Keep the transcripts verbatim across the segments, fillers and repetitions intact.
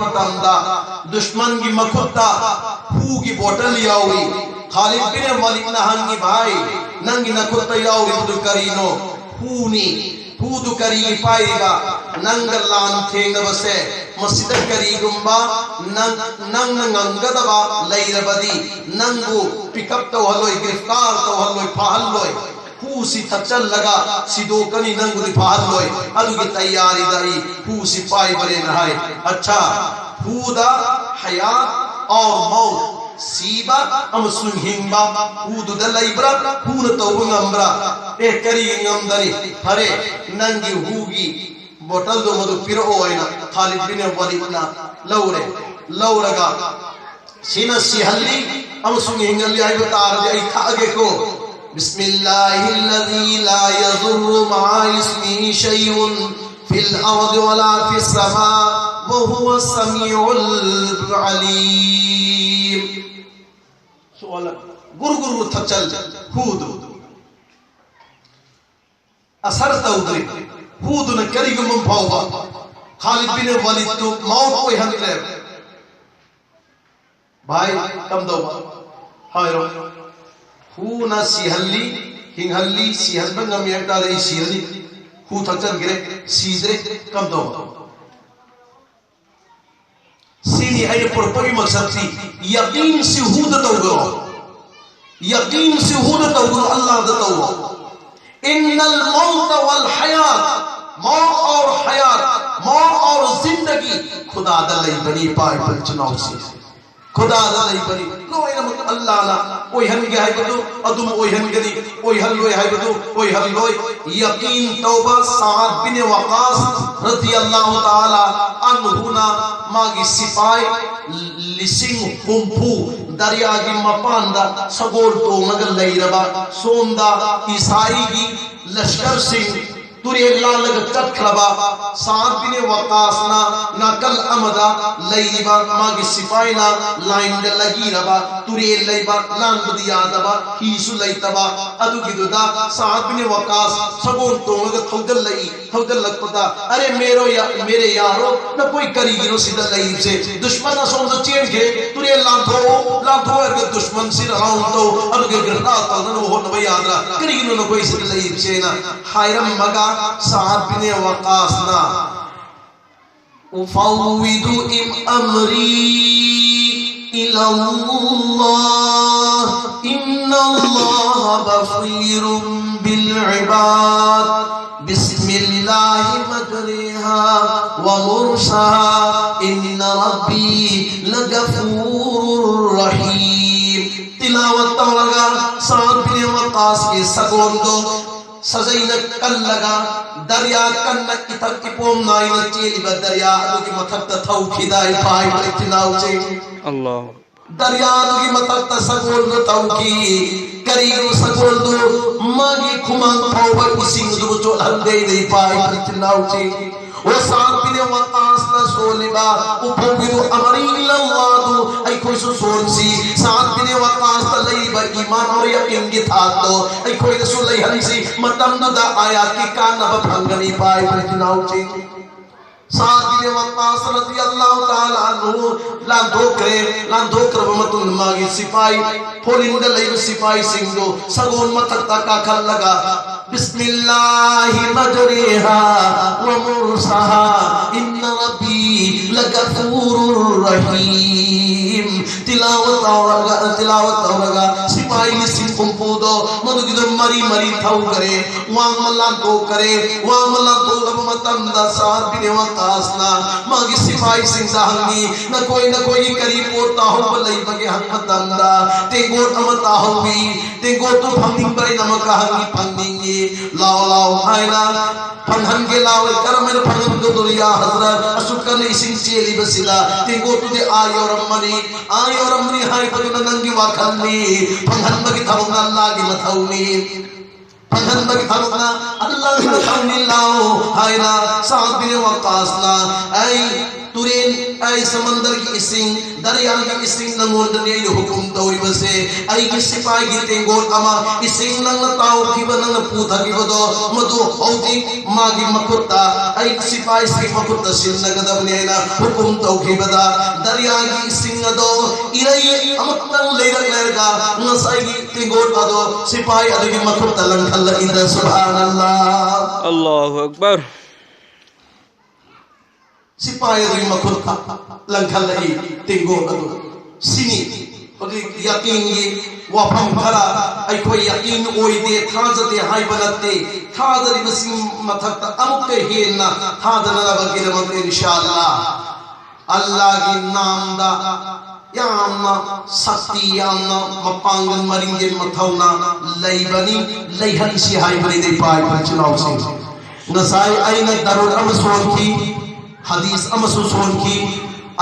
ꯃꯇꯝꯗ ꯗꯨꯁꯃꯟꯒꯤ ꯃꯈꯨꯠꯇ ꯍꯨꯒꯤ ꯕꯣꯇꯜ ꯌꯥꯎꯏ꯫ ꯈꯥꯂꯤꯗ ꯕꯤꯟ ꯋꯥꯂꯤꯗꯅ ꯍꯪꯉꯤ, "ꯚꯥꯏ, ꯅꯪꯒꯤ ꯅꯈꯨꯠꯇ ꯌꯥꯎꯔꯤꯕꯗꯨ ꯀꯔꯤꯅꯣ?" "ꯍꯨꯅꯤ꯫" "ꯍꯨꯗꯨ ꯀꯔꯤꯒꯤ ꯄꯥꯏꯔꯤꯕ?" "ꯅꯪꯒ ꯂꯥꯟ ꯊꯦꯡꯅꯕꯁꯦ, ꯃꯁꯤꯗ ꯀꯔꯤꯒꯨꯝꯕ ꯅꯪ, ꯅꯪꯅ ꯉꯝꯒꯗꯕ ꯂꯩꯔꯕꯗꯤ, ꯅꯪꯕꯨ ꯄꯤꯛ ꯑꯞ ꯇꯧꯍꯜꯂꯣꯏ, ꯒ꯭ꯔꯤꯐꯇꯥꯔ ꯇꯧꯍꯜꯂꯣꯏ, ꯐꯥꯍꯜꯂꯣꯏ꯫ ꯍꯨꯁꯤ ꯊꯛꯆꯜꯂꯒ ꯁꯤꯗꯣꯛꯀꯅꯤ, ꯅꯪꯕꯨꯗꯤ ꯐꯥꯍꯜꯂꯣꯏ꯫ ꯑꯗꯨꯒꯤ ꯇꯌꯥꯔꯤꯗ ꯑꯩ ꯍꯨꯁꯤ ꯄꯥꯏꯕꯅꯦꯅ ꯍꯥꯏ꯫ ꯑꯠꯆꯥ, ꯍꯨꯗ ꯍꯌꯥꯠ ꯑꯧꯔ ꯃꯧꯠ, ꯁꯤꯕ ꯑꯃꯁꯨꯡ ꯍꯤꯡꯕ ꯍꯨꯗꯨꯗ ꯂꯩꯕ꯭ꯔꯥ? ꯍꯨꯅ ꯇꯧꯕ ꯉꯝꯕ꯭ꯔꯥ? ꯑꯦ, ꯀꯔꯤꯒꯤ ꯉꯝꯗꯅꯤ? ꯐꯔꯦ, ꯅꯪꯒꯤ ꯍꯨꯒꯤ ꯕꯣꯇꯜꯗꯣ ꯃꯗꯨ ꯄꯤꯔꯛꯑꯣ ꯍꯥꯏꯅ ꯈꯥꯂꯤꯗ ꯕꯤꯟ ꯋꯥꯂꯤꯗꯅ ꯂꯧꯔꯦ꯫ ꯂꯧꯔꯒ ꯁꯤꯅ ꯁꯤꯍꯜꯂꯤ ꯑꯃꯁꯨꯡ ꯍꯤꯡꯍꯜꯂꯤ ꯍꯥꯏꯕ ꯇꯥꯔꯗꯤ ꯑꯩ ꯊꯛꯑꯒꯦꯀꯣ꯫ بسم الله الذي لا يضر مع اسمه شيء في الأرض ولا في السماء وهو السميع العليم. ꯁꯨꯑꯣꯜꯂ ꯒꯨꯔꯨ ꯒꯨꯔꯨ ꯊꯛꯆꯜ ꯍꯨꯗꯨ꯫ ꯑꯁꯔ ꯇꯧꯗ꯭ꯔꯤ꯫ ꯍꯨꯗꯨꯅ ꯀꯔꯤꯒꯨꯝꯕ ꯐꯥꯎꯕ ꯈꯥꯂꯤꯗ ꯕꯤꯟ ꯋꯥꯂꯤꯗꯇꯨ ꯃꯧꯠ ꯑꯣꯏꯍꯟꯗ꯭ꯔꯦ꯫ ꯚꯥꯏ, ꯀꯝꯗꯧꯕ? ꯍꯥꯏꯔꯣ꯫ ꯍꯨꯅ ꯁꯤꯍꯜꯂꯤ, ꯍꯤꯡꯍꯜꯂꯤ, ꯁꯤꯍꯟꯕ ꯉꯝꯃꯤ ꯍꯥꯏ ꯇꯥꯔꯦ, ꯑꯩ ꯁꯤꯔꯅꯤ꯫ ꯍꯨ ꯊꯛꯆꯟꯈ꯭ꯔꯦ, ꯁꯤꯗ꯭ꯔꯦ, ꯀꯝꯗꯧꯕ? ꯁꯤꯅꯤ ꯑꯩꯅ ꯄꯨꯔꯛꯄꯒꯤ ꯃꯛꯁꯠꯁꯤ꯫ ꯌꯀꯤꯟꯁꯤ ꯍꯨꯗ ꯇꯧꯒꯅꯣ꯫ ꯌꯀꯤꯟꯁꯤ ꯍꯨꯗ ꯇꯧꯒꯅꯣ, ꯑꯜꯂꯥꯍꯗ ꯇꯧꯋꯣ꯫ "ꯏꯟꯅꯜ ꯃꯧꯇ ꯋꯜ ꯍꯌꯥꯠ", ꯃꯧꯠ ꯑꯧꯔ ꯍꯌꯥꯠ, ꯃꯧꯠ ꯑꯧꯔ ꯖꯤꯟꯗꯒꯤ ꯈꯨꯗꯥꯗ ꯂꯩꯕꯅꯤ, ꯏꯄꯥ ꯏꯄꯨ ꯏꯆꯤꯟ ꯏꯅꯥꯎꯁꯤꯡ꯫ ꯈꯨꯗꯥꯗ ꯂꯩꯕꯅꯤ꯫ ꯂꯣꯏꯅꯃꯛ ꯑꯜꯂꯥꯍꯅ ꯑꯣꯏꯍꯟꯒꯦ ꯍꯥꯏꯕꯗꯨ ꯑꯗꯨꯝ ꯑꯣꯏꯍꯟꯒꯅꯤ, ꯑꯣꯏꯍꯜꯂꯣꯏ ꯍꯥꯏꯕꯗꯨ ꯑꯣꯏꯍꯜꯂꯣꯏ꯫ ꯌꯀꯤꯟ ꯇꯧꯕ ꯁꯥꯗ ꯕꯤꯟ ꯋꯀꯥꯁ ꯔꯗꯤꯌꯜꯂꯥꯍꯨ ꯇꯥꯂꯥ ꯑꯟꯍꯨꯅ ꯃꯥꯒꯤ ꯁꯤꯄꯥꯏ ꯂꯤꯁꯤꯡ ꯍꯨꯝꯐꯨ ꯗꯔꯤꯌꯥꯒꯤ ꯃꯄꯥꯟꯗ ꯁꯒꯣꯜ ꯇꯣꯡꯂꯒ ꯂꯩꯔꯕ, ꯁꯣꯝꯗ ꯏꯁꯥꯏꯒꯤ ꯂꯁꯀꯔꯁꯤꯡ ꯇꯨꯔꯦꯜ ꯂꯥꯜꯂꯒ ꯆꯠꯈ꯭ꯔꯕ ꯁꯥꯗ ꯕꯤꯅꯦ ꯋꯥꯀꯥꯁꯅ ꯅꯥꯀꯜ ꯑꯃꯗ ꯂꯩꯔꯤꯕ ꯃꯥꯒꯤ ꯁꯤꯐꯥꯏꯅ ꯂꯥꯏꯟꯗ ꯂꯩꯔꯕ ꯇꯨꯔꯦꯜ ꯂꯩꯕ ꯂꯥꯟꯕꯗꯤ ꯌꯥꯗꯕ ꯍꯤꯁꯨ ꯂꯩꯇꯕ ꯑꯗꯨꯒꯤꯗꯨꯗ ꯁꯥꯗ ꯕꯤꯅꯦ ꯋꯥꯀꯥꯁ ꯁꯒꯣꯜ ꯇꯣꯡꯉꯒ ꯊꯧꯖꯜꯂꯛꯏ꯫ ꯊꯧꯖꯜꯂꯛꯄꯗ, "ꯑꯔꯦ ꯃꯦꯔꯣ ꯌꯥ-, ꯃꯦꯔꯦ ꯌꯥꯔꯣ, ꯅꯈꯣꯏ ꯀꯔꯤꯒꯤꯅꯣ ꯁꯤꯗ ꯂꯩꯔꯤꯕꯁꯦ? ꯗꯨꯁꯃꯟ ꯑꯁꯣꯝꯗ ꯆꯦꯟꯈ꯭ꯔꯦ, ꯇꯨꯔꯦꯜ ꯂꯥꯟꯊꯣꯛꯎ, ꯂꯥꯟꯊꯣꯛꯎ ꯍꯥꯏꯔꯒ ꯗꯨꯁꯃꯟꯁꯤ ꯔꯥꯎꯟ ꯇꯧ, ꯑꯗꯨꯒ ꯒ꯭ꯔꯤꯐꯇꯥꯔ ꯇꯧꯅꯅꯕ ꯍꯣꯠꯅꯕ ꯌꯥꯗ꯭ꯔꯥ? ꯀꯔꯤꯒꯤꯅꯣ ꯅꯈꯣꯏ ꯁꯤꯗ ꯂꯩꯔꯤꯕꯁꯦꯅ?" ꯍꯥꯏꯔꯝꯃꯒ ꯁꯥꯗ ꯕꯤꯅꯦ ꯋꯥꯀꯥꯁꯅ, "أفوض أمري إلى الله، إن الله بصير بالعباد، بسم الله مجريها ومرساها، إن ربي لغفور رحيم." ꯇꯤꯂꯥꯋꯠ ꯇꯧꯔꯒ ꯁꯥꯗ ꯕꯤꯅꯦ ꯋꯥꯀꯥꯁꯀꯤ ꯁꯒꯣꯜꯗꯣ ꯁꯥꯖꯩꯅ ꯀꯜꯂꯒ ꯗꯔꯌꯥ ꯀꯟꯅ ꯏꯊꯛ ꯏꯄꯣꯝ ꯅꯥꯏꯅ ꯆꯦꯜꯂꯤꯕ ꯗꯔꯌꯥ ꯑꯗꯨꯒꯤ ꯃꯊꯛꯇ ꯊꯧꯈꯤꯗꯥꯏ ꯄꯥꯏꯕ ꯏꯆꯤꯜ ꯏꯅꯥꯎꯁꯤꯡ? ꯑꯜꯂꯥꯍꯨ꯫ ꯗꯔꯌꯥ ꯑꯗꯨꯒꯤ ꯃꯊꯛꯇ ꯁꯒꯣꯜꯗꯨ ꯇꯧꯈꯤ꯫ ꯀꯔꯤꯒꯨꯝꯕ ꯁꯒꯣꯜꯗꯨ ꯃꯥꯒꯤ ꯈꯨꯃꯥꯡ ꯐꯥꯎꯕ ꯏꯁꯤꯡ ꯑꯗꯨꯕꯨ ꯆꯣꯠꯍꯟꯗꯦꯗꯩ ꯄꯥꯏꯕ ꯏꯆꯤꯜ ꯏꯅꯥꯎꯁꯤꯡ? ꯑꯣ ꯁꯥꯗ ꯕꯤꯅꯦ ꯋꯥꯀꯥꯁꯅ ꯁꯣꯜꯂꯤꯕ "ꯎꯐꯧꯕꯤꯗꯨ ꯑꯃꯔꯤ ꯏꯂꯜꯂꯥꯍꯗꯨ" ꯑꯩꯈꯣꯏꯁꯨ ꯁꯣꯟꯁꯤ꯫ ꯁꯥꯗ ꯕꯤꯅꯦ ꯋꯥꯀꯥꯁꯇ ꯂꯩꯔꯤꯕ ꯏꯃꯥꯟ ꯑꯣꯔ ꯌꯥꯀꯤꯟꯒꯤ ꯊꯥꯛꯇꯣ ꯑꯩꯈꯣꯏꯗꯁꯨ ꯂꯩꯍꯟꯁꯤ꯫ ꯃꯇꯝꯗꯨꯗ ꯑꯥꯌꯥꯠꯀꯤ ꯀꯥꯟꯅꯕ ꯐꯪꯒꯅꯤ ꯄꯥꯏꯕ ꯏꯆꯤꯜ ꯏꯅꯥꯎꯁꯤꯡ꯫ ꯁꯥꯗ ꯕꯤꯅꯦ ꯋꯥꯀꯥꯁ ꯔꯗꯤꯌꯜꯂꯥꯍꯨ ꯇꯥꯂꯥ ꯑꯟꯍꯨ ꯂꯥꯟꯊꯣꯛꯈ꯭ꯔꯦ꯫ ꯂꯥꯟꯊꯣꯛꯈ꯭ꯔꯕ ꯃꯇꯨꯡꯗ ꯃꯥꯒꯤ ꯁꯤꯐꯥꯏ, ꯐꯣꯔꯤꯟꯗ ꯂꯩꯕ ꯁꯤꯐꯥꯏꯁꯤꯡꯗꯨ ꯁꯒꯣꯜ ꯃꯊꯛꯇ ꯀꯥꯈꯠꯂꯒ, "بسم الله مجريها ومرساها إن ربي لغفور رحيم." ꯇꯤꯂꯥꯋꯠ ꯇꯧꯔꯒ, ꯇꯤꯂꯥꯋꯠ ꯇꯧꯔꯒ ꯁꯤꯐꯥꯏ ꯂꯤꯁꯤꯡ ꯍꯨꯝꯐꯨꯗꯣ ꯃꯗꯨꯒꯤꯗꯣ ꯃꯔꯤ ꯃꯔꯤ ꯊꯧꯈꯔꯦ꯫ ꯋꯥꯡꯃ ꯂꯥꯟꯊꯣꯛꯈꯔꯦ꯫ ꯋꯥꯡꯃ ꯂꯥꯟꯊꯣꯛꯂꯕ ꯃꯇꯝꯗ ꯁꯥꯗ ꯕꯤꯅꯦ ꯋꯥꯀꯥꯁꯅ ꯃꯥꯒꯤ ꯁꯤꯐꯥꯏꯁꯤꯡꯗ ꯍꯪꯉꯤ, "ꯅꯈꯣꯏ, ꯅꯈꯣꯏꯒꯤ ꯀꯔꯤ ꯄꯣꯠ ꯇꯥꯍꯧꯕ ꯂꯩꯕꯒꯦ?" ꯍꯪꯕ ꯃꯇꯝꯗ, "ꯇꯦꯡꯀꯣꯠ ꯑꯃ ꯇꯥꯍꯧꯏ, ꯇꯦꯡꯀꯣꯠꯇꯨ ꯐꯪꯅꯤꯡꯕ꯭ꯔꯥ?" ꯍꯥꯏꯅ ꯑꯃꯨꯛꯀ ꯍꯪꯉꯤ, "ꯐꯪꯅꯤꯡꯉꯤ, ꯂꯥꯎ, ꯂꯥꯎ" ꯍꯥꯏꯅ꯫ "ꯐꯪꯍꯟꯒꯦ ꯂꯥꯎ"꯫ "ꯀꯔꯝꯍꯥꯏꯅ ꯐꯪꯍꯟꯒꯗꯧꯔꯤ ꯌꯥ ꯍꯖꯔꯠ? ꯑꯁꯨꯛ ꯀꯟꯅ ꯏꯁꯤꯡ ꯆꯦꯜꯂꯤꯕꯁꯤꯗ ꯇꯦꯡꯀꯣꯠꯇꯨꯗꯤ ꯑꯥ ꯌꯧꯔꯝꯃꯅꯤ, ꯑꯥ ꯌꯧꯔꯝꯃꯅꯤ ꯍꯥꯏꯕꯗꯨꯅ ꯅꯪꯒꯤ ꯋꯥꯈꯜꯅꯤ, ꯐꯪꯍꯟꯕꯒꯤ ꯊꯕꯛꯅ ꯑꯜꯂꯥꯒꯤ ꯃꯊꯧꯅꯤ"꯫ ꯐꯪꯍꯟꯕꯒꯤ ꯊꯕꯛꯅ ꯑꯜꯂꯥꯍꯅ ꯇꯧꯅꯤꯜꯂꯥꯎ ꯍꯥꯏꯅ ꯁꯥꯗ ꯕꯤꯟ ꯋꯥꯛꯀꯥꯁꯅ ꯑꯩ ꯇꯨꯔꯦꯟ, ꯑꯩ ꯁꯃꯟꯗꯔꯒꯤ ꯏꯁꯤꯡ, ꯗꯔꯤꯌꯥꯒꯤ ꯏꯁꯤꯡ ꯅꯪꯉꯣꯟꯗꯅꯤ ꯑꯩꯅ ꯍꯨꯀꯨꯝ ꯇꯧꯔꯤꯕꯁꯦ꯫ ꯑꯩꯒꯤ ꯁꯤꯄꯥꯏꯒꯤ ꯇꯦꯡꯒꯣꯠ ꯑꯃ ꯏꯁꯤꯡ ꯅꯪꯅ ꯇꯥꯎꯈꯤꯕ, ꯅꯪꯅ ꯄꯨꯊꯈꯤꯕꯗꯣ, ꯃꯗꯨ ꯍꯧꯖꯤꯛ ꯃꯥꯒꯤ ꯃꯈꯨꯠꯇ, ꯑꯩꯒꯤ ꯁꯤꯄꯥꯏꯁꯤꯒꯤ ꯃꯈꯨꯠꯇ ꯁꯤꯟꯅꯒꯗꯕꯅꯤ ꯍꯥꯏꯅ ꯍꯨꯀꯨꯝ ꯇꯧꯈꯤꯕꯗ, ꯗꯔꯤꯌꯥꯒꯤ ꯏꯁꯤꯡ ꯑꯗꯣ ꯏꯔꯩ ꯑꯃꯈꯛꯇꯪ ꯂꯩꯔꯛ ꯂꯩꯔꯒ ꯉꯁꯥꯏꯒꯤ ꯇꯦꯡꯒꯣꯠ ꯑꯗꯣ ꯁꯤꯄꯥꯏ ꯑꯗꯨꯒꯤ ꯃꯈꯨꯠꯇ ꯂꯪꯈꯠꯂꯛꯏꯗ꯫ ꯁꯨꯕꯍꯥꯅꯜꯂꯥ꯫ الله أكبر. ꯁꯤꯄꯥꯏ ꯑꯗꯨꯒꯤ ꯃꯈꯨꯠꯇ ꯂꯪꯈꯠꯂꯛꯏ ꯇꯦꯡꯒꯣꯠ ꯑꯗꯨ꯫ ꯁꯤꯅꯤ ꯍꯧꯖꯤꯛ ꯌꯥꯀꯤꯟꯒꯤ ꯋꯥꯐꯝ ꯈꯔ꯫ ꯑꯩꯈꯣꯏ ꯌꯥꯀꯤꯟ ꯑꯣꯏꯗꯦ, ꯊꯥꯖꯗꯦ ꯍꯥꯏꯕ ꯅꯠꯇꯦ꯫ ꯊꯥꯖꯔꯤꯕꯁꯤꯡ ꯃꯊꯛꯇ ꯑꯃꯨꯛꯀ ꯍꯦꯟꯅ ꯊꯥꯖꯅꯅꯕꯒꯤꯗꯃꯛꯇ ꯏꯟꯁꯥ ꯑꯜꯂꯥ ꯑꯜꯂꯥꯒꯤ ꯅꯥꯝꯗ ꯌꯥꯝꯅ ꯁꯛꯇꯤ, ꯌꯥꯝꯅ ꯃꯄꯥꯡꯒꯜ, ꯃꯔꯤꯡꯒꯤ ꯃꯊꯧꯅꯥ ꯂꯩꯕꯅꯤ꯫ ꯂꯩꯍꯟꯁꯤ ꯍꯥꯏꯕꯅꯤꯗ ꯏꯄꯥ ꯏꯄꯨ ꯏꯆꯤꯜ ꯏꯅꯥꯎꯁꯤꯡ꯫ ꯉꯁꯥꯏ ꯑꯩꯅ ꯗꯔꯨꯗ ꯑꯃ ꯁꯣꯟꯈꯤ, ꯍꯗꯤꯁ ꯑꯃꯁꯨ ꯁꯣꯟꯈꯤ꯫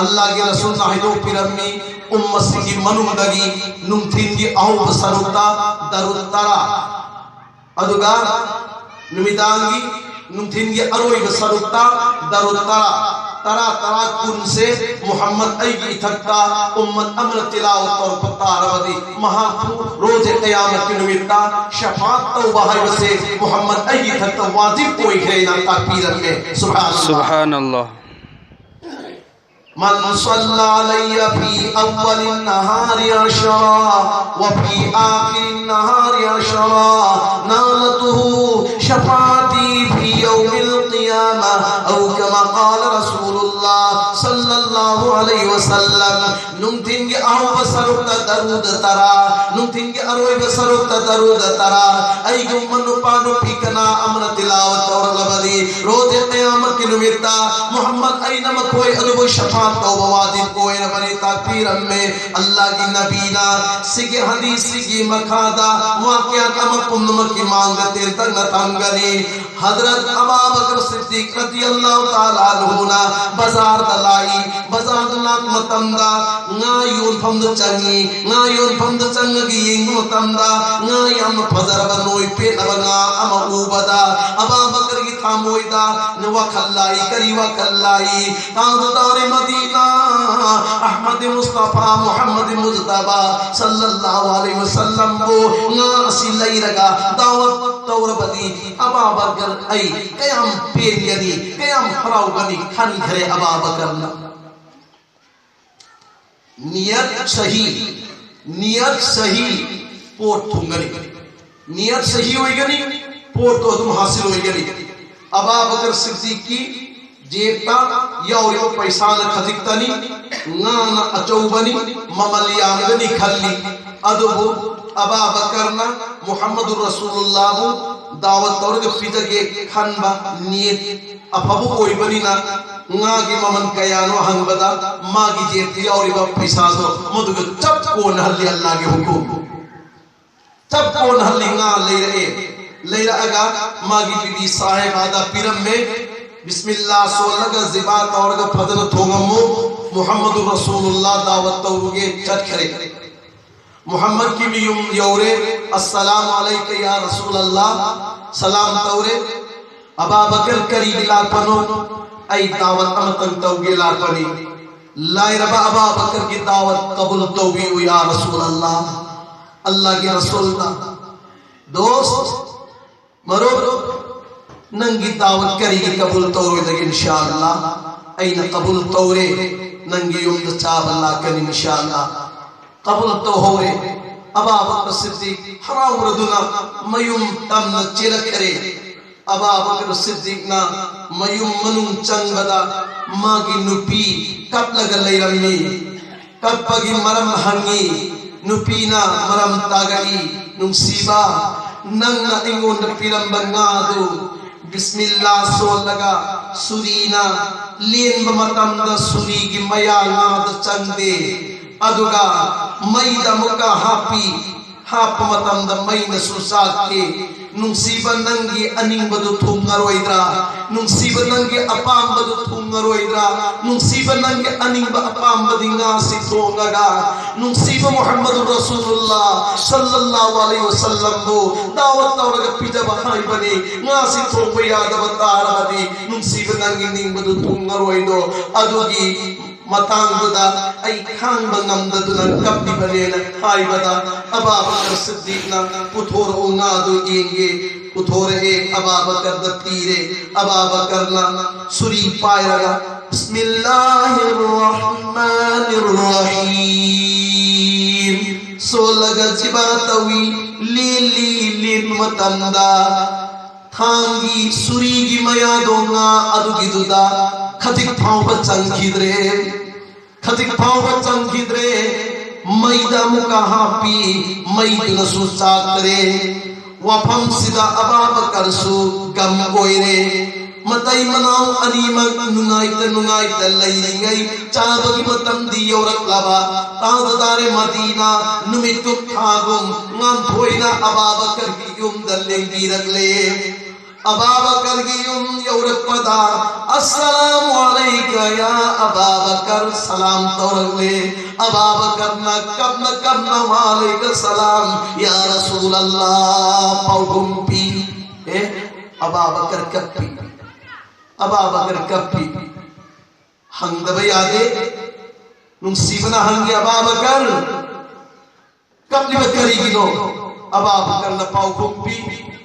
ꯑꯜꯂꯥꯒꯤ ꯔꯁꯨꯜꯅ ꯍꯥꯏꯗꯣꯛꯄꯤꯔꯝꯃꯤ, ꯎꯝꯃꯠꯁꯤꯒꯤ ꯃꯅꯨꯡꯗꯒꯤ ꯅꯨꯡꯊꯤꯟꯒꯤ ꯑꯍꯧꯕ ꯁꯔꯨꯛꯇ ꯗꯔꯨꯗ ꯇꯔꯥ, ꯑꯗꯨꯒ ꯅꯨꯃꯤꯗꯥꯡꯒꯤ, ꯅꯨꯡꯊꯤꯟꯒꯤ ꯑꯔꯣꯏꯕ ꯁꯔꯨꯛꯇ ꯗꯔꯨꯗ ꯇꯔꯥ, ꯇꯔꯥ, ꯇꯔꯥ, ꯀꯨꯟꯁꯦ ꯃꯨꯍꯝꯃꯗ ꯑꯩꯒꯤ ꯏꯊꯛꯇ ꯎꯝꯃꯠ ꯑꯃꯅ ꯇꯤꯂꯥꯋꯠ ꯇꯧꯔꯛꯄ ꯇꯥꯔꯕꯗꯤ, ꯃꯍꯥꯛꯄꯨ ꯔꯣꯖꯦ ꯀꯌꯥꯃꯠꯀꯤ ꯅꯨꯃꯤꯠꯇ ꯁꯐꯥꯠ ꯇꯧꯕ ꯍꯥꯏꯕꯁꯦ ꯃꯨꯍꯝꯃꯗ ꯑꯩꯒꯤ ꯏꯊꯛꯇ ꯋꯥꯖꯤꯕ ꯑꯣꯏꯈ꯭ꯔꯦꯅ ꯇꯥꯛꯄꯤꯔꯝꯃꯦ꯫ ꯁꯨꯕꯍꯥꯅꯜꯂꯥꯍ꯫ سبحان الله. من صلى علي في أول النهار عشرا وفي آخر النهار عشرا نالته شفاعتي في يوم القيامة، أو كما قال رسول الله صلى الله عليه وسلم. ꯅꯨꯡꯊꯤꯟꯒꯤ ꯑꯍꯧꯕ ꯁꯔꯨꯛꯇ ꯗꯔꯨꯗ ꯇꯔꯥ, ꯅꯨꯡꯊꯤꯟꯒꯤ ꯑꯔꯣꯏꯕ ꯁꯔꯨꯛꯇ ꯗꯔꯨꯗ ꯇꯔꯥ, ꯑꯩꯒꯤ ꯎꯝꯃꯠ ꯅꯨꯄꯥ ꯅꯨꯄꯤ ꯀꯅꯥ ꯑꯃꯅ ꯇꯤꯂꯥꯋꯠ ꯇꯧꯔꯛꯂꯕꯗꯤ, ꯔꯣꯖꯦ ꯀꯌꯥꯃꯠꯀꯤ ꯅꯨꯃꯤꯠꯇ ꯃꯨꯍꯝꯃꯗ ꯑꯩꯅ ꯃꯈꯣꯏ ꯑꯗꯨꯕꯨ ꯁꯐꯥꯠ ꯇꯧꯕ ꯋꯥꯖꯤꯕ ꯑꯣꯏꯔꯕꯅꯤ ꯇꯥꯛꯄꯤꯔꯝꯃꯦ꯫ ꯑꯜꯂꯥꯒꯤ ꯅꯕꯤꯅ ꯁꯤꯒꯤ ꯍꯗꯤꯁꯁꯤꯒꯤ ꯃꯈꯥꯗ ꯋꯥꯀꯤꯌꯥꯠ ꯑꯃ ꯄꯨꯝꯅꯃꯛꯀꯤ ꯃꯥꯡꯗ ꯇꯦꯟꯇꯛꯅ ꯊꯝꯒꯅꯤ꯫ ꯍꯗꯔꯠ ꯑꯕꯥ ꯕꯀꯔ ꯁꯤꯗꯤꯛ ꯔꯗꯤꯌꯜꯂꯥꯍꯨ ꯇꯥꯂꯥ ꯑꯟꯍꯨꯅ ꯕꯖꯥꯔꯗ ꯂꯥꯛꯏ꯫ ꯕꯖꯥꯔꯗ ꯂꯥꯛꯄ ꯃꯇꯝꯗ ꯉꯥ ꯌꯣꯟꯐꯝ ꯃꯐꯝꯗ ꯆꯪꯉꯤ꯫ ꯉꯥ ꯌꯣꯟꯐꯝꯗ ꯆꯪꯉꯒ ꯌꯦꯡꯕ ꯃꯇꯝꯗ ꯉꯥ ꯌꯥꯝꯅ ꯐꯖꯔꯕ, ꯅꯣꯏ ꯄꯦꯠꯂꯕ ꯉꯥ ꯑꯃ ꯎꯕꯗ ꯑꯕꯥ ꯕꯀꯔꯒꯤ ꯊꯃꯣꯏꯗ ꯋꯥꯈꯜ ꯂꯥꯛꯏ꯫ ꯀꯔꯤ ꯋꯥꯈꯜ ꯂꯥꯛꯏ? ꯇꯥꯡꯗ ꯇꯥꯔꯦ ꯃꯗꯤꯅꯥ ꯑꯍꯃꯗ ꯃꯨꯁꯇꯐꯥ ꯃꯨꯍꯝꯃꯗ ꯃꯨꯖꯇꯕꯥ ꯁꯜꯂꯜꯂꯥꯍꯨ ꯑꯂꯩꯍꯤ ꯋꯁꯜꯂꯝꯕꯨ ꯉꯥ ꯑꯁꯤ ꯂꯩꯔꯒ ꯗꯥꯋꯠ ꯇꯧꯔꯕꯗꯤ ꯑꯕꯥ ꯕꯀꯔ ꯑꯩ ꯀꯌꯥꯝ ꯄꯦꯟꯒꯅꯤ, ꯀꯌꯥꯝ ꯍꯔꯥꯎꯒꯅꯤ ꯈꯟꯈ꯭ꯔꯦ ꯑꯕꯥ ꯕꯀꯔꯅ꯫ ꯅꯤꯌꯠ ꯁꯍꯤ, ꯅꯤꯌꯠ ꯁꯍꯤ ꯄꯣꯠ ꯊꯨꯡꯒꯅꯤ꯫ ꯅꯤꯌꯠ ꯁꯍꯤ ꯑꯣꯏꯒꯅꯤ, ꯄꯣꯠꯇꯣ ꯑꯗꯨꯝ ꯍꯥꯁꯤꯜ ꯑꯣꯏꯒꯅꯤ꯫ ꯑꯕꯥ ꯕꯀꯔ ꯁꯤꯗꯤꯛꯀꯤ ꯖꯦꯕꯇ ꯌꯥꯎꯔꯤꯕ ꯄꯩꯁꯥꯅ ꯈꯖꯤꯛꯇꯅꯤ, ꯉꯥꯅ ꯑꯆꯧꯕꯅꯤ, ꯃꯃꯜ ꯌꯥꯝꯒꯅꯤ ꯈꯜꯂꯤ꯫ ꯑꯗꯨꯕꯨ ꯑꯕꯥ ꯕꯀꯔꯅ ꯃꯨꯍꯝꯃꯗꯨ ꯔꯁꯨꯂꯨꯜꯂꯥꯍꯕꯨ ꯗꯥꯋꯠ ꯇꯧꯔꯒ ꯄꯤꯖꯒꯦ ꯈꯟꯕ ꯅꯤꯌꯠ ꯑꯐꯕ ꯑꯣꯏꯕꯅꯤꯅ, ꯉꯥꯒꯤ ꯃꯃꯜ ꯀꯌꯥꯅꯣ ꯍꯪꯕꯗ ꯃꯥꯒꯤ ꯖꯦꯕꯇ ꯌꯥꯎꯔꯤꯕ ꯄꯩꯁꯥꯗꯣ ꯃꯗꯨꯒ ꯆꯞ ꯀꯣꯟꯅꯍꯜꯂꯤ꯫ ꯑꯜꯂꯥꯍꯒꯤ ꯍꯨꯀꯨꯝ꯫ ꯆꯞ ꯀꯣꯟꯅꯍꯜꯂꯤ꯫ ꯉꯥ ꯂꯩꯔꯛꯑꯦ꯫ ꯂꯩꯔꯛꯑꯒ ꯃꯥꯒꯤ ꯕꯤꯕꯤ ꯁꯥꯍꯦꯕꯥꯗ ꯄꯤꯔꯝꯃꯦ꯫ ꯕꯤꯁꯃꯤꯜꯂꯥ ꯁꯣꯜꯂꯒ ꯖꯤꯕꯥ ꯇꯧꯔꯒ ꯐꯖꯅ ꯊꯣꯡꯉꯝꯃꯨ꯫ ꯃꯨꯍꯝꯃꯗꯨ ꯔꯁꯨꯂꯨꯜꯂꯥ ꯗꯥꯋꯠ ꯇꯧꯔꯨꯒꯦ ꯆꯠꯈ꯭ꯔꯦ꯫ ꯃꯨꯍꯝꯃꯗꯀꯤ ꯃꯌꯨꯝ ꯌꯧꯔꯦ꯫ "ꯑꯁꯁꯂꯥꯃꯨ ꯑꯂꯩꯀ ꯌꯥ ꯔꯁꯨꯂꯜꯂꯥ", ꯁꯂꯥꯝ ꯇꯧꯔꯦ꯫ "ꯑꯕꯥ ꯕꯀꯔ, ꯀꯔꯤꯒꯤ ꯂꯥꯛꯄꯅꯣ?" "ꯑꯩ ꯗꯥꯋꯠ ꯑꯃꯇꯪ ꯇꯧꯒꯦ ꯂꯥꯛꯄꯅꯤ꯫" "ꯂꯥꯏꯔꯕ ꯑꯕꯥ ꯕꯀꯔꯒꯤ ꯗꯥꯋꯠ ꯀꯕꯨꯜ ꯇꯧꯕꯤꯌꯨ ꯌꯥ ꯔꯁꯨꯂꯜꯂꯥ, ꯑꯜꯂꯥꯍꯒꯤ ꯔꯁꯨꯜꯅ꯫" ꯗꯣꯁ, ꯃꯔꯨꯞ, ꯅꯪꯒꯤ ꯗꯥꯋꯠ ꯀꯔꯤꯒꯤ ꯀꯕꯨꯜ ꯇꯧꯔꯣꯏꯗꯒꯦ? "ꯏꯟꯁꯥ ꯑꯜꯂꯥ, ꯑꯩꯅ ꯀꯕꯨꯜ ꯇꯧꯔꯦ, ꯅꯪꯒꯤ ꯌꯨꯝꯗ ꯆꯥꯕ ꯂꯥꯛꯀꯅꯤ, ꯏꯟꯁꯥ ꯑꯜꯂꯥ꯫" ꯀꯕꯨꯜ ꯇꯧꯍꯧꯔꯦ꯫ ꯑꯕꯥ ꯕꯀꯔ ꯁꯤꯗꯤꯛ ꯍꯔꯥꯎꯔꯗꯨꯅ ꯃꯌꯨꯝ ꯇꯝꯅ ꯆꯦꯜꯂꯛꯈ꯭ꯔꯦ꯫ ꯑꯕꯥ ꯕꯀꯔ ꯁꯤꯗꯤꯛꯅ ꯃꯌꯨꯝ ꯃꯅꯨꯡ ꯆꯪꯕꯗ ꯃꯥꯒꯤ ꯅꯨꯄꯤ ꯀꯞꯂꯒ ꯂꯩꯔꯝꯃꯤ꯫ ꯀꯞꯄꯒꯤ ꯃꯔꯝ ꯍꯪꯉꯤ꯫ ꯅꯨꯄꯤꯅ ꯃꯔꯝ ꯇꯥꯛꯂꯛꯏ, "ꯅꯨꯡꯁꯤꯕ, ꯅꯪꯅ ꯑꯩꯉꯣꯟꯗ ꯄꯤꯔꯝꯕ ꯉꯥꯗꯨ ꯕꯤꯁꯃꯤꯜꯂꯥ ꯁꯣꯜꯂꯒ ꯁꯨꯔꯤꯅ ꯂꯦꯟꯕ ꯃꯇꯝꯗ ꯁꯨꯔꯤꯒꯤ ꯃꯌꯥ ꯉꯥꯗ ꯆꯪꯗꯦ, ꯑꯗꯨꯒ ꯃꯩꯗ ꯑꯃꯨꯛꯀ ꯍꯥꯞꯄꯤ, ꯍꯥꯞꯄ ꯃꯇꯝꯗ ꯃꯩꯅꯁꯨ ꯆꯥꯛꯇꯦ꯫ ꯅꯨꯡꯁꯤꯕ, ꯅꯪꯒꯤ ꯑꯅꯤꯡꯕꯗꯨ ꯊꯨꯡꯉꯔꯣꯏꯗ꯭ꯔꯥ? ꯅꯨꯡꯁꯤꯕ, ꯅꯪꯒꯤ ꯑꯄꯥꯝꯕꯗꯨ ꯊꯨꯡꯉꯔꯣꯏꯗ꯭ꯔꯥ? ꯅꯨꯡꯁꯤꯕ, ꯅꯪꯒꯤ ꯑꯅꯤꯡꯕ ꯑꯄꯥꯝꯕꯗꯤ ꯉꯥꯁꯤ ꯊꯣꯡꯉꯒ, ꯅꯨꯡꯁꯤꯕ ꯃꯨꯍꯝꯃꯗꯨ ꯔꯁꯨꯂꯨꯜꯂꯥ ꯁꯜꯂꯜꯂꯥꯍꯨ ꯑꯂꯩꯍꯤ ꯋꯁꯜꯂꯝꯕꯨ ꯗꯥꯋꯠ ꯇꯧꯔꯒ ꯄꯤꯖꯕ ꯍꯥꯏꯕꯅꯤ꯫ ꯉꯥꯁꯤ ꯊꯣꯡꯕ ꯌꯥꯗꯕ ꯇꯥꯔꯕꯗꯤ, ꯅꯨꯡꯁꯤꯕ, ꯅꯪꯒꯤ ꯅꯤꯡꯕꯗꯨ ꯊꯨꯡꯉꯔꯣꯏꯗꯣ꯫ ꯑꯗꯨꯒꯤ ꯃꯇꯥꯡꯗꯨꯗ ꯑꯩ ꯈꯥꯡꯕ ꯉꯝꯗꯗꯨꯅ ꯀꯞꯂꯤꯕꯅꯦꯅ ꯍꯥꯏꯕꯗ, ꯑꯕꯥ ꯕꯀꯔ ꯁꯤꯗꯤꯛꯅ, "ꯄꯨꯊꯣꯔꯛꯎ, ꯉꯥꯗꯨ ꯌꯦꯡꯒꯦ"꯫ ꯄꯨꯊꯣꯔꯛꯑꯦ, ꯑꯕꯥ ꯕꯀꯔꯗ ꯄꯤꯔꯦ꯫ ꯑꯕꯥ ꯕꯀꯔꯅ ꯁꯨꯔꯤ ꯄꯥꯏꯔꯒ, "ꯕꯤꯁꯃꯤꯜꯂꯥꯍꯤꯔ ꯔꯍꯃꯥꯅꯤꯔ ꯔꯍꯤꯝ" ꯁꯣꯜꯂꯒ ꯆꯤꯕꯥ ꯇꯧꯏ꯫ ꯂꯦꯜꯂꯤ꯫ ꯂꯦꯟꯕ ꯃꯇꯝꯗ ꯊꯥꯡꯒꯤ ꯁꯨꯔꯤꯒꯤ ꯃꯌꯥꯗꯣ ꯉꯥ ꯑꯗꯨꯒꯤꯗꯨꯗ ꯈꯖꯤꯛ ꯐꯥꯎꯕ ꯆꯪꯈꯤꯗ꯭ꯔꯦ꯫ ꯈꯖꯤꯛ ꯐꯥꯎꯕ ꯆꯪꯈꯤꯗ꯭ꯔꯦ꯫ ꯃꯩꯗ ꯑꯃꯨꯛꯀ ꯍꯥꯞꯄꯤ, ꯃꯩꯗꯨꯅꯁꯨ ꯆꯥꯛꯇ꯭ꯔꯦ꯫ ꯋꯥꯐꯝꯁꯤꯗ ꯑꯕꯥ ꯕꯀꯔꯁꯨ ꯒꯝ ꯑꯣꯏꯔꯦ꯫ ꯃꯇꯩ ꯃꯅꯥꯎ ꯑꯅꯤꯃꯛ ꯅꯨꯡꯉꯥꯏꯇ ꯅꯨꯡꯉꯥꯏꯇ ꯂꯩꯔꯤꯉꯩ, ꯆꯥꯕꯒꯤ ꯃꯇꯝꯗꯤ ꯌꯧꯔꯛꯂꯕ꯫ ꯇꯥꯖꯗꯥꯔꯦ ꯃꯗꯤꯅꯥ, ꯅꯨꯃꯤꯠꯀꯨꯝ ꯊꯥꯒꯨꯝ ꯉꯥꯟꯊꯣꯏꯅ ꯑꯕꯥ ꯕꯀꯔꯒꯤ ꯌꯨꯝꯗ ꯂꯦꯡꯕꯤꯔꯛꯂꯦ꯫ ꯑꯕꯥ ꯕꯀꯔꯒꯤ ꯌꯨꯝ ꯌꯧꯔꯛꯄꯗ, "ꯑꯁꯂꯥꯃꯨ ꯑꯂꯩꯀ ꯌꯥ ꯑꯕꯥ ꯕꯀꯔ" ꯁꯂꯥꯝ ꯇꯧꯔꯛꯂꯦ꯫ ꯑꯕꯥ ꯕꯀꯔꯅ ꯀꯞꯅ ꯀꯞꯅ, "ꯋꯥꯂꯩꯀ ꯁꯂꯥꯝ ꯌꯥ ꯔꯁꯨꯂꯜꯂꯥ" ꯄꯥꯎꯈꯨꯝ ꯄꯤ꯫ ꯑꯦ, ꯑꯕꯥ ꯕꯀꯔ ꯀꯞꯄꯤ꯫ ꯑꯕꯥ ꯕꯀꯔ ꯀꯞꯄꯤ꯫ ꯍꯪꯗꯕ ꯌꯥꯗꯦ꯫ ꯅꯨꯡꯁꯤꯕꯅ ꯍꯪꯉꯤ, "ꯑꯕꯥ ꯕꯀꯔ, ꯀꯞꯂꯤꯕ ꯀꯔꯤꯒꯤꯅꯣ?" ꯑꯕꯥ ꯕꯀꯔꯅ ꯄꯥꯎꯈꯨꯝ ꯄꯤ,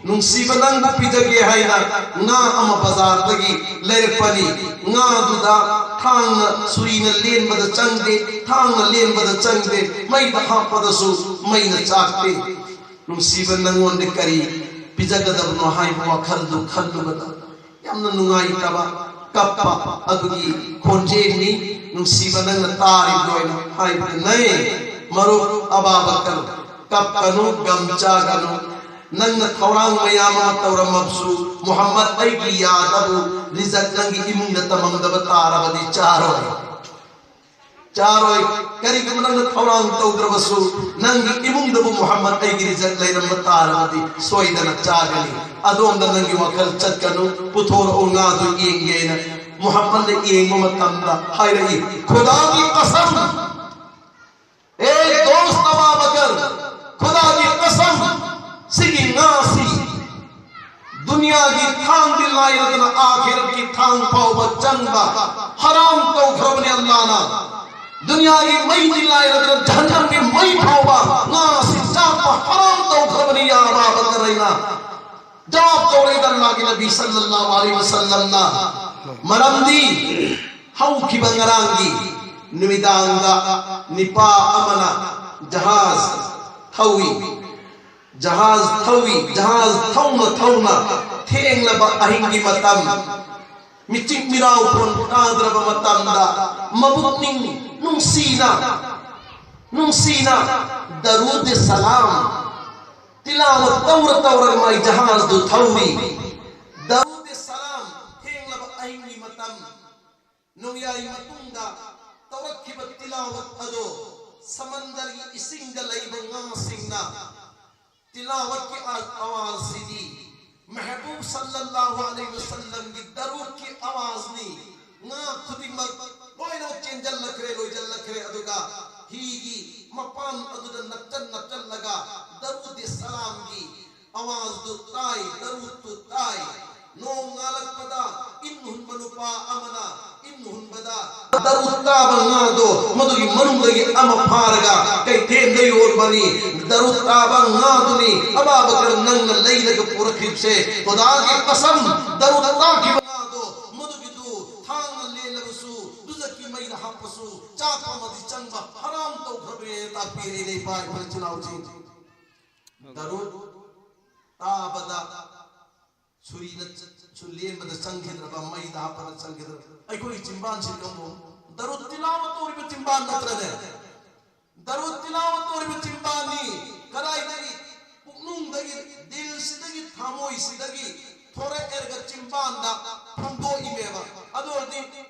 "ꯅꯨꯡꯁꯤꯕ, ꯅꯪꯕꯨ ꯄꯤꯖꯒꯦ ꯍꯥꯏꯅ ꯉꯥ ꯑꯃ ꯕꯖꯥꯔꯗꯒꯤ ꯂꯩꯔꯛꯄꯅꯤ꯫ ꯉꯥꯗꯨꯗ ꯊꯥꯡꯅ, ꯁꯨꯔꯤꯅ ꯂꯦꯟꯕꯗ ꯆꯪꯗꯦ, ꯊꯥꯡꯅ ꯂꯦꯟꯕꯗ ꯆꯪꯗꯦ, ꯃꯩꯗ ꯍꯥꯞꯄꯗꯁꯨ ꯃꯩꯅ ꯆꯥꯛꯇꯦ꯫ ꯅꯨꯡꯁꯤꯕ, ꯅꯪꯉꯣꯟꯗ ꯀꯔꯤ ꯄꯤꯖꯒꯗꯕꯅꯣ ꯍꯥꯏꯕ ꯋꯥꯈꯜꯗꯨ ꯈꯜꯂꯨꯕꯗ ꯌꯥꯝꯅ ꯅꯨꯡꯉꯥꯏꯇꯕ, ꯀꯞꯄ ꯑꯗꯨꯒꯤ ꯈꯣꯟꯖꯦꯜꯅꯤ꯫ ꯅꯨꯡꯁꯤꯕ, ꯅꯪꯅ ꯇꯥꯔꯤꯕꯗꯣ" ꯍꯥꯏꯅ ꯍꯥꯏꯕꯗ, "ꯅꯩ ꯃꯔꯨꯞ ꯑꯕꯥ ꯕꯀꯔ, ꯀꯞꯀꯅꯨ, ꯒꯝ ꯆꯥꯒꯅꯨ꯫ ꯅꯪꯅ ꯊꯧꯔꯥꯡ ꯃꯌꯥꯝ ꯑꯃ ꯇꯧꯔꯝꯃꯕꯁꯨ, ꯃꯨꯍꯝꯃꯗ ꯑꯩꯒꯤ ꯌꯥꯗꯕꯨ ꯔꯤꯖꯛ ꯅꯪꯒꯤ ꯏꯃꯨꯡꯗ ꯇꯝꯃꯝꯗꯕ ꯇꯥꯔꯕꯗꯤ ꯆꯥꯔꯣꯏ, ꯆꯥꯔꯣꯏ꯫ ꯀꯔꯤꯒꯨꯝꯕ ꯅꯪꯅ ꯊꯧꯔꯥꯡ ꯇꯧꯗ꯭ꯔꯕꯁꯨ, ꯅꯪꯒꯤ ꯏꯃꯨꯡꯗꯕꯨ ꯃꯨꯍꯝꯃꯗ ꯑꯩꯒꯤ ꯔꯤꯖꯛ ꯂꯩꯔꯝꯕ ꯇꯥꯔꯒꯗꯤ ꯁꯣꯏꯗꯅ ꯆꯥꯒꯅꯤ꯫ ꯑꯗꯣꯝꯗ ꯅꯪꯒꯤ ꯋꯥꯈꯜ ꯆꯠꯀꯅꯨ꯫ ꯄꯨꯊꯣꯔꯛꯎ ꯉꯥꯗꯨ ꯌꯦꯡꯒꯦꯅ꯫ ꯃꯨꯍꯝꯃꯗꯅ ꯌꯦꯡꯕ ꯃꯇꯝꯗ ꯍꯥꯏꯔꯛꯏ, "ꯈꯨꯗꯥꯒꯤ ꯀꯁꯝ, ꯑꯦ ꯗꯣꯁ ꯑꯕꯥ ꯕꯀꯔ, ꯈꯨꯗꯥꯒꯤ ꯀꯁꯝ, ꯁꯤꯒꯤ ꯉꯥꯁꯤ ꯗꯨꯅꯤꯌꯥꯒꯤ ꯊꯥꯡꯗꯤ ꯂꯥꯏꯔꯗꯅ ꯑꯥꯈꯤꯔꯠꯀꯤ ꯊꯥꯡ ꯐꯥꯎꯕ ꯆꯪꯕ ꯍꯔꯥꯝ ꯇꯧꯈ꯭ꯔꯕꯅꯤ ꯑꯜꯂꯥꯅ꯫ ꯗꯨꯅꯤꯌꯥꯒꯤ ꯃꯩꯗꯤ ꯂꯥꯏꯔꯗꯅ ꯖꯍꯟꯅꯝꯒꯤ ꯃꯩ ꯐꯥꯎꯕ ꯉꯥꯁꯤ ꯆꯥꯛꯄ ꯍꯔꯥꯝ ꯇꯧꯈ꯭ꯔꯕꯅꯤ ꯌꯥ ꯑꯕꯥ ꯕꯀꯔ" ꯍꯥꯏꯅ ꯖꯋꯥꯕ ꯇꯧꯔꯛꯏ ꯑꯜꯂꯥꯒꯤ ꯅꯕꯤ ꯁꯜꯂꯜꯂꯥꯍꯨ ꯑꯂꯩꯍꯤ ꯋꯁꯜꯂꯝꯅ꯫ ꯃꯔꯝꯗꯤ ꯍꯧꯈꯤꯕ ꯉꯔꯥꯡꯒꯤ ꯅꯨꯃꯤꯗꯥꯡꯗ ꯅꯤꯄꯥ ꯑꯃꯅ ꯖꯍꯥꯖ ꯊꯧꯏ꯫ ꯖꯍꯥꯖ ꯊꯧꯏ꯫ ꯖꯍꯥꯖ ꯊꯧꯅ ꯊꯧꯅ ꯊꯦꯡꯂꯕ ꯑꯍꯤꯡꯒꯤ ꯃꯇꯝ, ꯃꯤꯆꯤꯛ ꯃꯤꯔꯥꯎ ꯐꯣꯟ ꯇꯥꯗ꯭ꯔꯕ ꯃꯇꯝꯗ ꯃꯕꯨꯛꯅꯤꯡ ꯅꯨꯡꯁꯤꯅ, ꯅꯨꯡꯁꯤꯅ ꯗꯔꯨꯗ ꯁꯂꯥꯝ ꯇꯤꯂꯥꯋꯠ ꯇꯧꯔ ꯇꯧꯔꯒ ꯃꯥꯏ ꯖꯍꯥꯖꯗꯨ ꯊꯧꯔꯤ꯫ ꯗꯔꯨꯗ ꯁꯂꯥꯝ ꯊꯦꯡꯂꯕ ꯑꯍꯤꯡꯒꯤ ꯃꯇꯝ, ꯅꯣꯡꯌꯥꯏ ꯃꯇꯨꯡꯗ ꯇꯧꯔꯛꯈꯤꯕ ꯇꯤꯂꯥꯋꯠ ꯑꯗꯣ ꯁꯃꯟꯗꯔꯒꯤ ꯏꯁꯤꯡꯗ ꯂꯩꯕ ꯉꯥꯁꯤꯡꯅ ꯇꯤꯂꯥꯋꯠꯀꯤ ꯑ-, ꯑꯋꯥꯖꯁꯤꯗꯤ ꯃꯍꯕꯨꯕ ꯁꯜꯂꯜꯂꯥꯍꯨ ꯑꯂꯩꯍꯤ ꯋꯁꯜꯂꯝꯒꯤ ꯗꯔꯨꯗꯀꯤ ꯑꯋꯥꯖꯅꯤ꯫ ꯉꯥ ꯈꯨꯗꯤꯡꯃꯛ ꯂꯣꯏꯅꯃꯛ ꯆꯦꯟꯖꯜꯂꯛꯈ꯭ꯔꯦ, ꯂꯣꯏꯖꯜꯂꯛꯈ꯭ꯔꯦ꯫ ꯑꯗꯨꯒ ꯍꯤꯒꯤ ꯃꯄꯥꯟ ꯑꯗꯨꯗ ꯅꯞꯆꯟ ꯅꯞꯆꯜꯂꯒ ꯗꯔꯨꯗ ꯁꯂꯥꯝꯒꯤ ꯑꯋꯥꯖꯗꯨ ꯇꯥꯏ, ꯗꯔꯨꯗꯇꯨ ꯇꯥꯏ꯫ ꯅꯣꯡ ꯉꯥꯜꯂꯛꯄꯗ ꯏꯟ ꯍꯨꯟꯕ ꯅꯨꯄꯥ ꯑꯃꯅ ꯏꯟ ꯍꯨꯟꯕꯗ ꯗꯔꯨꯗ ꯇꯥꯕ ꯉꯥꯗꯣ ꯃꯗꯨꯒꯤ ꯃꯅꯨꯡꯗꯒꯤ ꯑꯃ ꯐꯥꯔꯒ ꯀꯩꯊꯦꯜꯗ ꯌꯣꯟꯕꯅꯤ꯫ ꯗꯔꯨꯗ ꯇꯥꯕ ꯉꯥꯗꯨꯅꯤ꯫ ꯑꯕꯥ ꯕꯀꯔ, ꯅꯪꯅ ꯂꯩꯔꯒ ꯄꯨꯔꯛꯈꯤꯕꯁꯦ, ꯈꯨꯗꯥꯒꯤ ꯀꯁꯝ, ꯗꯔꯨꯗ ꯇꯥꯈꯤꯕ ꯉꯥꯗꯣ ꯃꯗꯨꯒꯤꯗꯨ ꯊꯥꯡꯅ ꯂꯦꯜꯂꯕꯁꯨ, ꯗꯨꯖꯛꯀꯤ ꯃꯩꯗ ꯍꯥꯞꯄꯁꯨ, ꯆꯥꯛꯄ ꯑꯃꯗꯤ ꯆꯪꯕ ꯍꯔꯥꯝ ꯇꯧꯈ꯭ꯔꯕꯅꯦ꯫ ꯇꯥꯛꯄꯤꯔꯦꯅꯦ ꯏꯄꯥ ꯏꯄꯥ ꯏꯆꯤꯜ ꯏꯅꯥꯎꯁꯤꯡ꯫ ꯗꯔꯨꯗ ꯇꯥꯕꯗ ꯁꯨꯔꯤꯅ ꯆ-, ꯁꯨ ꯂꯦꯟꯕꯗ ꯆꯪꯈꯤꯗ꯭ꯔꯕ, ꯃꯩꯗ ꯍꯥꯞꯄꯗ ꯆꯪꯈꯤꯗ꯭ꯔꯕ? ꯑꯩꯈꯣꯏꯒꯤ ꯆꯤꯝꯕꯥꯟꯁꯤꯗ ꯑꯃꯨꯛ ꯗꯔꯨꯗ ꯇꯤꯂꯥꯋꯠ ꯇꯧꯔꯤꯕ ꯆꯤꯝꯕꯥꯟ ꯅꯠꯇ꯭ꯔꯅꯦ? ꯗꯔꯨꯗ ꯇꯤꯂꯥꯋꯠ ꯇꯧꯔꯤꯕ ꯆꯤꯝꯕꯥꯟꯅꯤ꯫ ꯀꯗꯥꯏꯗꯒꯤ? ꯄꯨꯛꯅꯨꯡꯗꯒꯤ, ꯗꯤꯜꯁꯤꯗꯒꯤ, ꯊꯃꯣꯏꯁꯤꯗꯒꯤ ꯊꯣꯔꯛꯑꯦꯔꯒ ꯆꯤꯝꯕꯥꯟꯗ ꯐꯣꯡꯗꯣꯛꯏꯃꯦꯕ꯫ ꯑꯗꯣ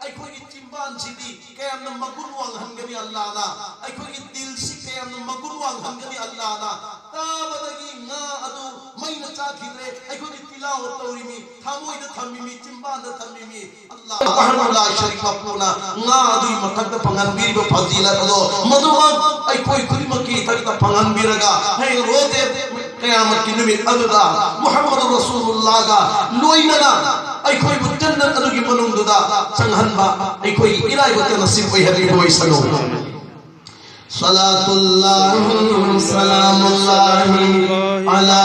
ꯑꯩꯈꯣꯏꯒꯤ ꯆꯤꯝꯕꯥꯟꯁꯤꯗꯤ ꯀꯌꯥꯝꯅ ꯃꯒꯨꯟ ꯋꯥꯡꯍꯟꯒꯅꯤ ꯑꯜꯂꯥꯅ? ꯑꯩꯈꯣꯏꯒꯤ ꯗꯤꯜꯁꯤ ꯀꯌꯥꯝꯅ ꯃꯒꯨꯟ ꯋꯥꯡꯍꯟꯒꯅꯤ ꯑꯜꯂꯥꯅ? ꯇꯥꯕꯗꯒꯤ ꯉꯥ ꯑꯗꯨ ꯃꯩꯅ ꯆꯥꯈꯤꯗ꯭ꯔꯦ꯫ ꯑꯩꯈꯣꯏꯗꯤ ꯇꯤꯜꯍꯥꯎ ꯇꯧꯔꯤꯃꯤ, ꯊꯃꯣꯏꯗ ꯊꯝꯃꯤꯃꯤ, ꯆꯤꯝꯕꯥꯟꯗ ꯊꯝꯃꯤꯃꯤ꯫ ꯑꯜꯂꯥ ꯑꯍꯗꯨ ꯂꯥ ꯁꯔꯤꯛ ꯃꯄꯨꯅ ꯉꯥ ꯑꯗꯨꯒꯤ ꯃꯊꯛꯇ ꯐꯪꯍꯟꯕꯤꯔꯤꯕ ꯐꯖꯤꯂꯠ ꯑꯗꯣ, ꯃꯗꯨꯃꯛ ꯑꯩꯈꯣꯏ ꯈꯨꯗꯤꯡꯃꯛꯀꯤ ꯏꯊꯛꯇ ꯐꯪꯍꯟꯕꯤꯔꯒ, ꯍꯌꯦꯡ ꯔꯣꯖꯦ ꯀꯌꯥꯃꯠꯀꯤ ꯅꯨꯃꯤꯠ ꯑꯗꯨꯗ ꯃꯨꯍꯝꯃꯗ ꯔꯁꯨꯂꯨꯜꯂꯥꯒ ꯂꯣꯏꯅꯅ ꯑꯩꯈꯣꯏꯕꯨ ꯖꯟꯅꯠ ꯑꯗꯨꯒꯤ ꯃꯅꯨꯡꯗꯨꯗ ꯆꯪꯍꯟꯕ ꯑꯩꯈꯣꯏꯒꯤ ꯏꯔꯥꯏꯕꯛꯇ ꯅꯁꯤꯕ ꯑꯣꯏꯍꯟꯕꯤꯕ ꯑꯣꯏꯁꯅꯨ꯫ صلاة الله سلام الله على